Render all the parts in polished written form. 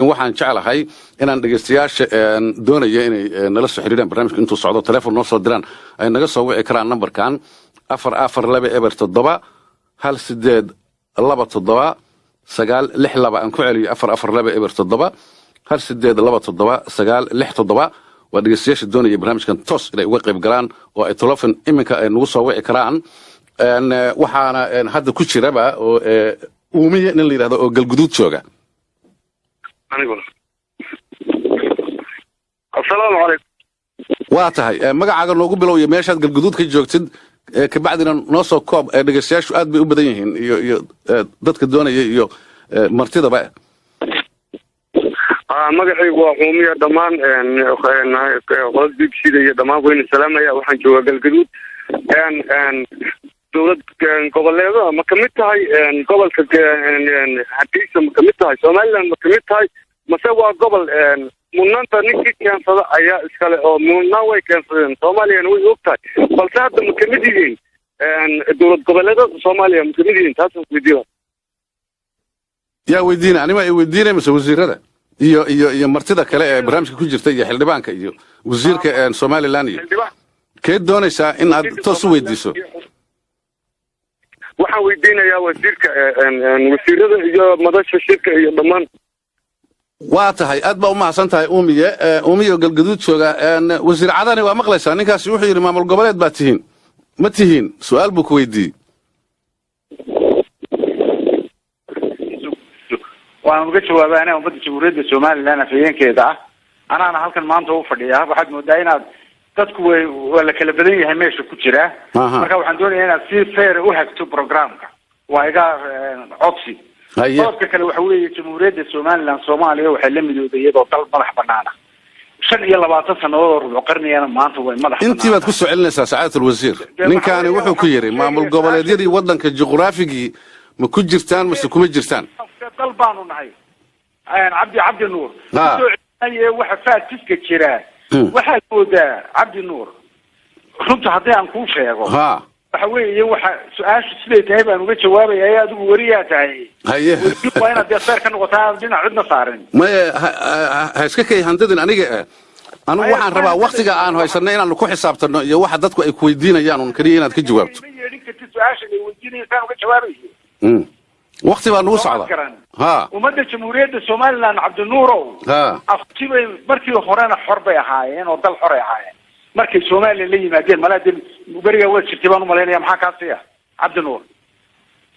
Waxaan jeclahay inaan dhegeystayaasha doonaya inay nala soo xiriiraan barnaamijka intuu socdo, telefoon noo soo diraan, ay naga soo wici karaan nambarkan: 442 07 7 18 27 962. Aan ku celiyo: 442 07 18 27 967. Waa dhegeystayaasha doonaya barnaamijkan toos inay uga qayb galaan oo ay telefon iminka ay nagu soo wici karaan. Waxaana hadda ku jiraba oo Uumiye nin la yidhahdo oo Galguduud jooga. Aniguna asalaamu calaykum. Waa tahay, magacaaga noogu bilow iyo meeshaad Galguduud ka joogtid, kabacdina noo soo koob. Dhegeystayaashu aad bay u badan yihiin iyo dadka doonaya iyo martidaba. Magacaygu waa Xuumiya. Dhammaan qolada BBC da iyo dhammaan wayna salaamaya. Waxaan joogaa Galgaduud. Dowlad goboleedada ma kamid tahay? Gobolka Hargeysa ma kamid tahay? Somaliland ma kamid tahay, mase waa gobol? Mudnaanta ninkii keensada ayaa iskale, oo mudnaan way keensadeen, Soomaaliyana way og tahay, balse hadda ma kamid yihiin dowlad goboleedada Soomaaliya? Ma kamid yihiin? Taasaan weydiiya. Yaa weydiina? Anima ay weydiinay mise wasiirada iyo martida kale ee barnaamijka ku jirta iyo xildhibaanka iyo wasiirka Somaliland iyo keed doonaysaa in aad toos u weydiiso? Waxaan weydiinayaa wasiirka, wasiirada iyo madasha shirka iyo dhammaan. Waa tahay, aad baa umahadsan tahay, Uumiye. Uumiye oo Galgaduud jooga. Wasiir Cadani, waa maqlaysaa, ninkaasi wuxuu yidhi maamul goboleed baa tihiin, ma tihiin? Su-aal buu ku weydiiyey. Waan uga jawaabay anaa ummadda Jamhuuriyadda Somaliland afhayeenkeeda ah, anaana halkan maanta u fadhiya. Waxaad moodaa inaad dadku way waa la kala badan yahay meesha ku jira. Marka waxaan doonaya inaad si fair u hagto programka, waa iga codsi. Qodobka kale waxa weeye, Jamhuuriyadda Somaliland Soomaaliya waxay la midooday iyadoo dal madax banaana 25 sannadood oo rubuc qarnigana maanta way madax. Intii baad ku soo celinaysaa, sacaadatul wasiir. Ninkaani wuxuu ku yidhi maamul goboleedyadii waddanka juqraafigii ma ku jirtaan mase kuma jirtaan? Dal baanu nahay, Cabdi Nuur. Kusoo celinaye, waxa faatiska jira, waxaad moodaa, Cabdi Nuur, runta haddii aan kuu sheego, waxa weeye, waxa su-aashu siday tahay baan uga jawaabaya ee adigu weriyaa tahay. Waa inaad dee fair ka noqotaa, aad dhinac cidna saarin. Maye, ha iska kay handadin aniga. Anigu waxaan rabaa waktiga aan haysanay inaanu ku xisaabtano iyo waxa dadku ay kuweydiinayaan un keliya inaad ka jawaabto. Ma yeedhin kartid su-aasha ay weydiinaysaan uga jawaabayo. Wakti baa nagu socda. Ha. Ummadda Jamhuuriyadda Somaliland, Cabdinuurow, aftibay markii horena xor bay ahaayeen oo dal xoray ahaayeen markay Soomaaliya la yimaadeen. Malaa de berigaa waad jirtay baan umalaynaya. Maxaa kaa siiya, Cabdinuur?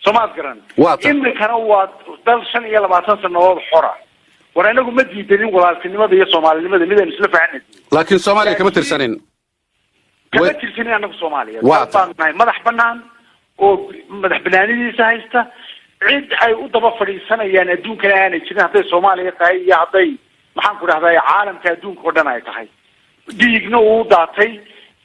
Soomaad garan? Imikana waa dal 25 sanadood xora. War inagu ma diidanin walaaltinimada iyo soomaalinimada, midaynu isla fahanay. Laakiin Soomaaliya kama tirsanin. Kama tirsanin anagu Soomaaliya. Dal baanu nahay madax banaan oo madax banaanidiisa haysta. Cid ay u daba fadhiisanayaan adduunkana aanay jirin, hadday Soomaaliya tahay iyo hadday, maxaan ku dhahday, caalamka adduunka oo dhan ay tahay. Dhiigna uu daatay,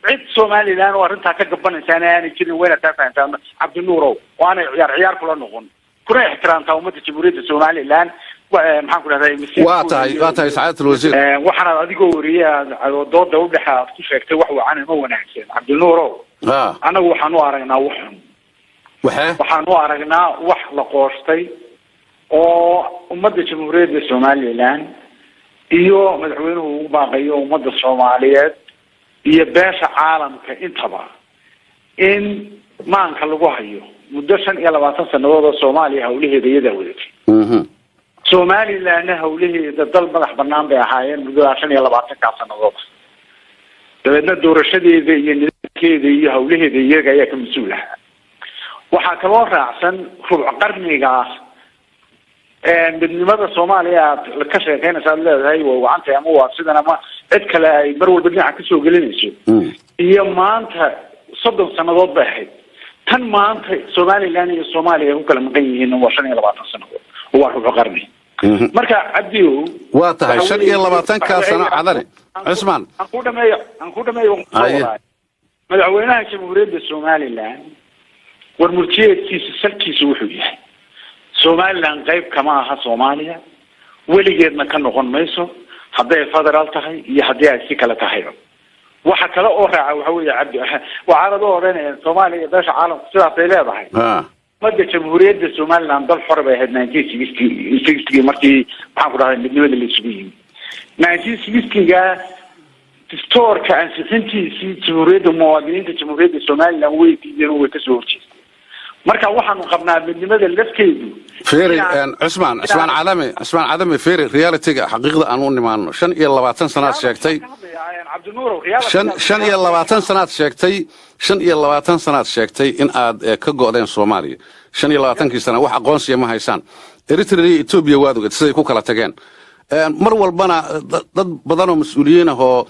cid Somaliland oo arrintaa ka gabanaysaana aanay jirin. Wayna taa fahantaa, Cabdinuurow, oo aanay ciyaar ciyaar kula noqon, kuna ixtiraamtaa ummadda Jamhuuriyadda Somaliland, maxaan ku dhahday. Waa tahay, sacaadatul wasiir. Waxaanaad adigoo wariye aad dooda udhexa aad ku sheegtay wax wacan ma wanaagsan, Cabdinuurow. Annagu waxaan u aragnaa wax xun. Waxee? Waxaan u aragnaa wax la qoostay oo ummadda Jamhuuriyadda Somaliland iyo madaxweynuhu ugu baaqayo ummadda Soomaaliyeed iyo beesha caalamka intaba in maanka lagu hayo muddo 25 sanadood oo Soomaaliya hawlaheeda iyadaa wadatay. Somalilandna hawlaheeda dal madax banaan bay ahaayeen muddadaa 25-kaa sanadood. Dabeedna doorashadeeda iyo nidaamkeeda iyo hawlaheeda iyaga ayaa ka mas-uul ahaa. Waxaa kaloo raacsan rubuc qarnigaas midnimada Soomaaliya aad ka sheekeynaysa, aad leedahay waa wacantay ama waa sidan ama cid kale ay mar walba dhinaca kasoo gelinayso. Iyo maanta 30 sanadood bay ahayd. Tan maanta Somaliland iyo Soomaaliya ay ku kala maqan yihiin waa 25 sanadood oo waa rubuc qarni. Marka, Cabdiow, Waa tahay, 25-kaa sano, Cadane Cusmaan. Aan ku dhameeyo. Madaxweynaha Jamhuuriyadda Somaliland war murtiyeedkiisa salkiisa wuxuu yahay: Somaliland qayb kama aha Soomaaliya, weligeedna ka noqon mayso, hadday federaal tahay iyo haddii ay si kale tahayba. Waxa kale oo raaca waxa weeye, Cabdi, waxaanad u odhanaya Soomaaliya iyo beesha caalamku sidaasay leedahay. Ummadda Jamhuuriyadda Somaliland dal xor bay ahayd 1960-gii, markii, maxaan ku dhahday, midnimada la isugu yimi 1960-ga. Dastuurka ansixintiisii jamhuuriyadda, muwaadiniinta Jamhuuriyadda Somaliland way diideen oo way kasoo horjeesteen. Marka waxaanu qabnaa midnimada lafteedu Fiiri, Cusmaan, Cusmaan Cadami, Cusmaan Cadami, fiiri, realityga, xaqiiqda aan u nimaano. 25 sanaad sheegtay. Cabdinuurow. 25 sanaad sheegtay, 25 sanaad sheegtay in aad ka go'deen Soomaaliya. 25-kii sana wax aqoonsiya ma haysaan. Eritrea iyo Etoobiya waad oged siday ku kala tageen. Mar walbana dad badan oo mas-uuliyiin ah oo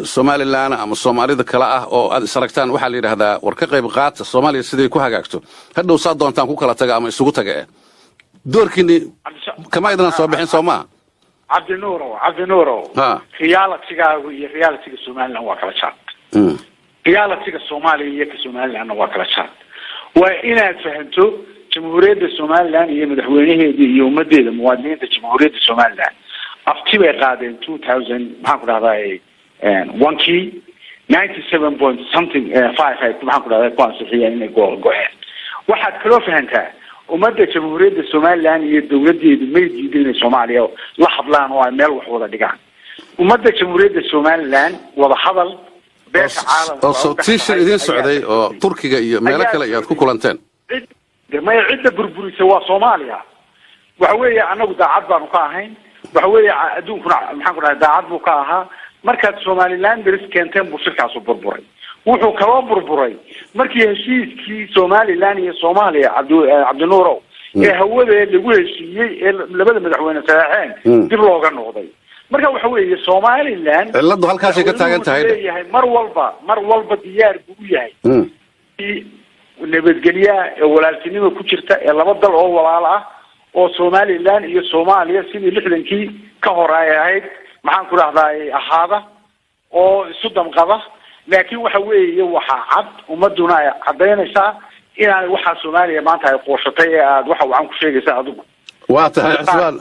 Somaliland ama Soomaalida kale ah oo aad is aragtaan, waxaa la yidhahdaa, war ka qayb qaata Soomaaliya siday ku hagaagto, hadhow saa doontaan ku kala taga ama isugu taga. Doorkiini kama idnan soo bixin, soo maaha? Cabdinuurow, Cabdinuurow, realitygaagu iyo realityga Somaliland waa kala jaad. Realityga Soomaaliya iyo ka Somalilandna waa kala jaad. Waa inaad fahanto Jamhuuriyadda Somaliland iyo madaxweynaheeda iyo ummadeeda. Muwaadiniinta Jamhuuriyadda Somaliland afti bay qaadeen 2000, maxaan ku dhahday, one-kii, 97 point something five ay, maxaan ku dhahday, ku ansixiyeen inay go-een. Waxaad kaloo fahantaa ummadda Jamhuuriyadda Somaliland iyo dawladeedu may diido inay Soomaaliya la hadlaan oo ay meel wax wada dhigaan. Ummadda Jamhuuriyadda Somaliland wada hadal beesha caalamka Oo soo tii shir idiin socday oo Turkiga iyo meelo kale iyo aad ku kulanteen? Maya, cidda burburisa waa Soomaaliya. Waxa weeye, anagu daacad baanu ka ahayn. Waxa weeye, adduunkuna, maxaan ku dhahay, daacad buu ka ahaa. Markaad Somaliland deris keenteen buu shirkaasu burburay. Wuxuu kaloo burburay markii heshiiskii Somaliland iyo Soomaaliya, Cabdinuurow, ee hawada lagu heshiiyey ee labada madaxweyne saxeexeen dib looga noqday. Marka waxa weeye, Somaliland Cilladdu halkaasay ka taagan tahay. Leeyahay mar walba, mar walba diyaar buu u yahay nabadgelyaha ee walaaltinima ku jirta ee laba dal oo walaalo ah oo Somaliland iyo Soomaaliya sidii 60-kii ka hor ay ahayd, maxaan ku dhahdaa, ahaada oo isu damqada. Laakiin waxa weeye, waxaa cad, ummaduna ay caddaynaysaa inaanay waxaa Soomaaliya maanta ay qooshatay ee aada waxa wacan ku sheegaysa adigu. Waa tahay, Cusmaan.